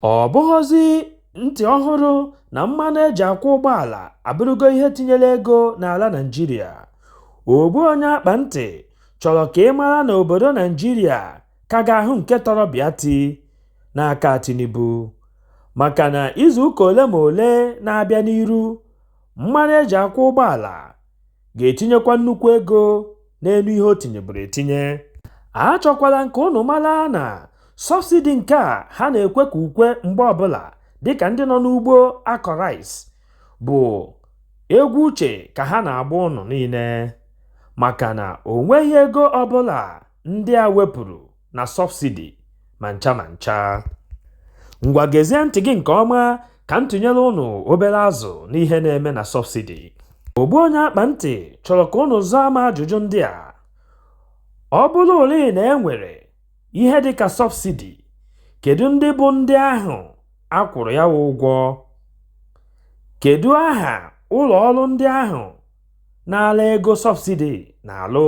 Ọ bụghọzị ntị ọhụrụ na mmanụ eji akwọ ụgbọala abụrụgo ihe tinyere ego n'ala Naịjirịa. Ogbu onye akpa ntị chọrọ ka ị mara na obodo Naịjirịa ka ga-ahụ nke tọrọ Biati n'aka Tinubu. Maka na izuụka ole ma ole na-abịa n'iru, mmanụ eji akwọ ụgbọala ga-etinyekwa nnukwu ego n'elu ihe o tinyeburu etinye. Achọkwala nke unu mara na subsidy nke a ha na-ekwe ka ukwe mgbe ọbụla dịka ndị nọ n'ugbo akọ rice bụ egwu uche ka ha na-agba ụnụ niile. Maka na o nweghị ego ọbụla ndị a wepụrụ na subsidy ma ncha ma ncha. Ngwa, gezie ntị gị nke ọma ka m tụnyere ụnụ obere azụ n'ihe na-eme na subsidy. Ogbu onye akpa ntị chọrọ ka ụnụ zaa m ajụjụ ndị a. Ọ bụrụ ole na e nwere ihe dịka subsidy, kedu ndị bụ ndị ahụ a kwụrụ ya ụgwọ? Kedu aha ụlọ ọrụ ndị ahụ na-ala ego subsidy na-alụ?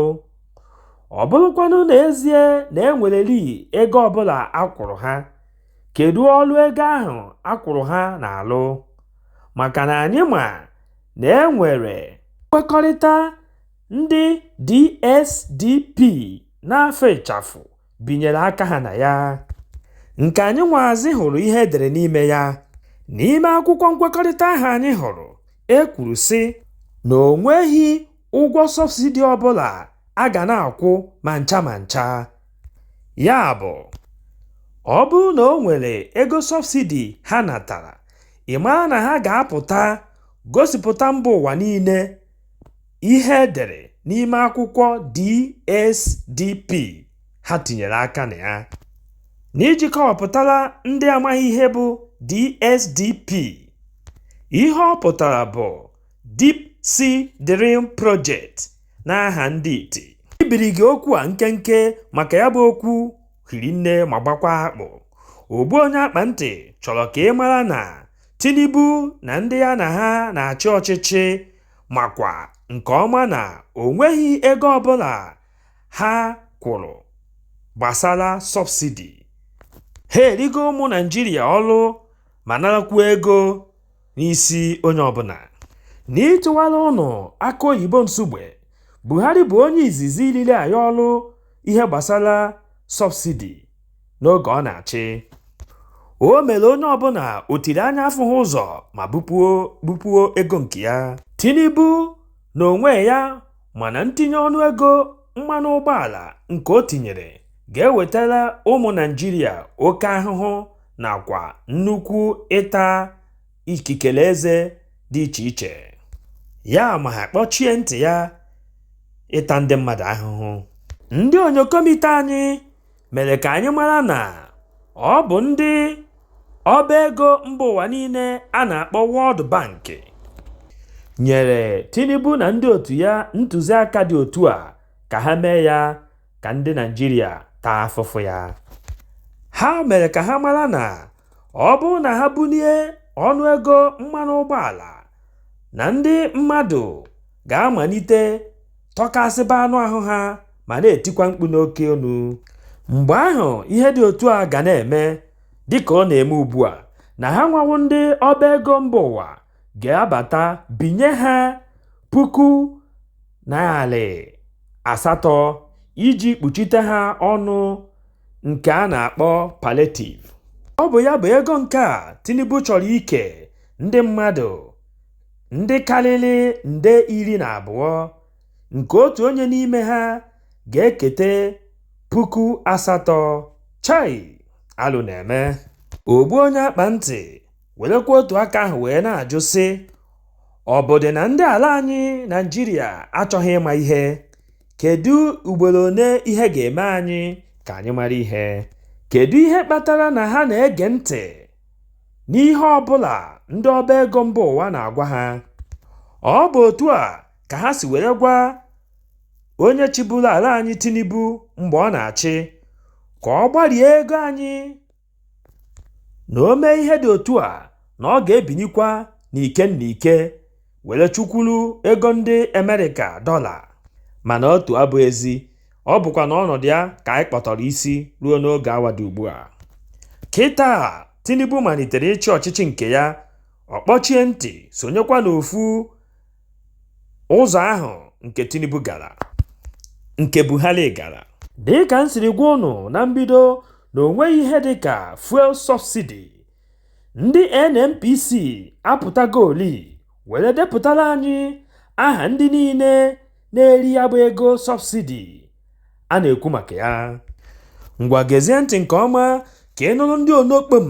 Ọ bụrụkwanụ n'ezie na e nwereli ego ọbụla a kwụrụ ha, kedu ọrụ ego ahụ a kwụrụ ha na-alụ? Maka na anyị ma na e nwere nkwekọrịta ndị DSDP n'afọ ịchafụ binyere aka ha na ya. Nke anyị nwaazị hụrụ ihe edere n'ime ya. N'ime akwụkwọ nkwekọrịta ahụ anyị hụrụ, e kwuru sị na o nweghị ụgwọ subsidy ọbụla a ga na-akwụ ma ncha ma ncha. Ya bụ, ọ bụrụ na o nwere ego subsidy ha natara, ị mara na ha ga-apụta gosipụta mba ụwa niile ihe edere n'ime akwụkwọ DSDP ha tinyere aka na ya. N'iji kọwapụtara ndị amaghị ihe bụ DSDP, ihe ọ pụtara bụ Deep Sea Drilling Project n'aha ndị iti. Ibiri gị okwu a nkenke maka ya bụ okwu hiri nne ma gbakwa akpụ. Ogbu onye akpa ntị chọrọ ka ị mara na Tinubu na ndị ya na ha na-achị ọchịchị makwa nke ọma na o nweghị ego ọbụla ha kwụrụ gbasara subsidy. Ha erigo ụmụ Naịjirịa ọrụ ma narakwa ego n'isi onye ọbụla. N'ịtụwara ụnụ aka oyibo nsugbe, Buhari bụ onye izizi liri anyị ọrụ ihe gbasara subsidy n'oge ọ na-achị. O mere onye ọbụla o tiri anya afụghị ụzọ ma bupuo ego nke ya. Tinubu n'onwe ya mana ntinye ọnụego mmanụ ụgbọala nke o tinyere ga-ewetara ụmụ Naịjirịa oke ahụhụ nakwa nnukwu ịta ikikere eze dị iche iche. Ya ma ha kpọchie ntị ya ịta ndị mmadụ ahụhụ. Ndị onyokomite anyị mere ka anyị mara na ọ bụ ndị ọba ego mba ụwa niile a na-akpọ World Bank nyere Tinubu na ndị otu ya ntụziaka dị otu a ka ha mee ya ka ndị Naịjirịa taa afụfụ ya. Ha mere ka ha mara na ọ bụrụ na ha bulie ọnụego mmanụ ụgbọala na ndị mmadụ ga-amalite tọkasịba anụ ahụ ha ma na-etikwa mkpu n'oke onu. Mgbe ahụ ihe dị otu a ga na-eme dịka ọ na-eme ugbu a, na ha nwawo ndị ọba ego mba ụwa ga-abata binye ha 800,000 iji kpuchite ha ọnụ nke a na-akpọ palliative. Ọ bụ ya bụ ego nke a Tinubu chọrọ ike ndị mmadụ ndị karịrị nde 12 nke otu onye n'ime ha ga-ekete 8,000. Chai, alụ na-eme. Ogbu onye akpa ntị werekwa otu aka ahụ wee na-ajụ sị, ọ bụdị na ndị ala anyị Naịjirịa achọghị ịma ihe? Kedu ugboro one ihe ga-eme anyị ka anyị mara ihe? Kedu ihe kpatara na ha na-ege ntị n'ihe ọbụla ndị ọba ego mba ụwa na-agwa ha? Ọ bụ otu a ka ha si were gwa onye chịburu ala anyị Tinubu mgbe ọ na-achị ka ọ gbarie ego anyị na o mee ihe dị otu a na ọ ga-ebinikwa n'ike n'ike were chukwuru ego ndị Amerịka dọla. Mana otu abụ ezi, ọ bụkwa na ọnọdụ ya ka anyị kpọtọrọ isi ruo n'oge awa dị ugbu a. Kịta. Tinubu malitere ịchị ọchịchị nke ya, ọ kpọchie ntị sonyekwa n'ofu ụzọ ahụ nke Tinubu gara, nke Buhari gara. Dịka m siri gwa ụnụ na mbido na o nweghị ihe dịka fuel subsidy, ndị NNPC apụtagoli were depụtara anyị aha ndị niile na-eri ya bụ ego subsidy a na-ekwu maka ya. Ngwa, gezie ntị nke ọma ka ị nụrụ ndị onokpom,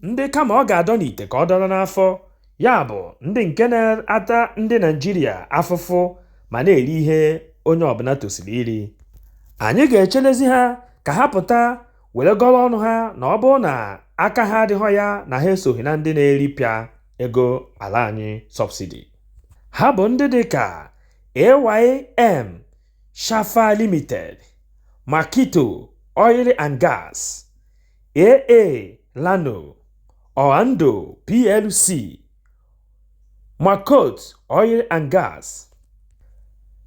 ndị kama ọ ga-adọ n'ite ka ọ dọrọ n'afọ, ya bụ ndị nke na-ata ndị Naijiria afụfụ ma na-eri ihe onye ọbụla tosiri iri. Anyị ga-echelezi ha ka ha pụta were gọrọ ọnụ ha na ọ bụrụ na aka ha adịghọ ya, na ha esoghị na ndị na-eripịa ego ala anyị subsidy. Ha bụ ndị dịka AYM Shafa Limited, Makito Oil and Gas, AA Lano, Oando PLC, Makot Oil and Gas,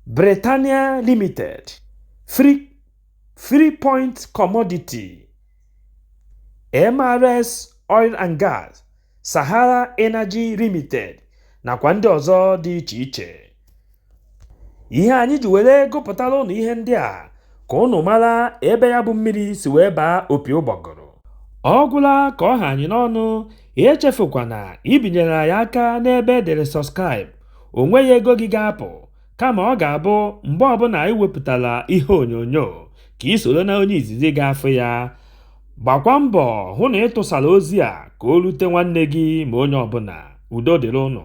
Britannia Limited, Freepoint Commodity, MRS Oil and Gas, Sahara Energy Limited nakwa ndị ọzọ dị iche iche. Ihe anyị ji were gụpụtara ụnụ ihe ndị a ka ụnụ mara ebe ya bụ mmiri si wee baa opi ụgbọgụrụ. Ọ gwụla ka ọ ha anyị n'ọnụ. Echefukwana ibinyere anyị aka n'ebe edere subscribe. O nweghị ego gị ga-apụ, kama ọ ga-abụ mgbe ọbụla anyị wepụtara ihe onyonyo ka ị soro na onye izizi ga-afụ ya. Gbakwa mbọ hụ na ị tụsara ozi a ka o rute nwanne gị ma onye ọbụla. Udo dịrị ụnụ.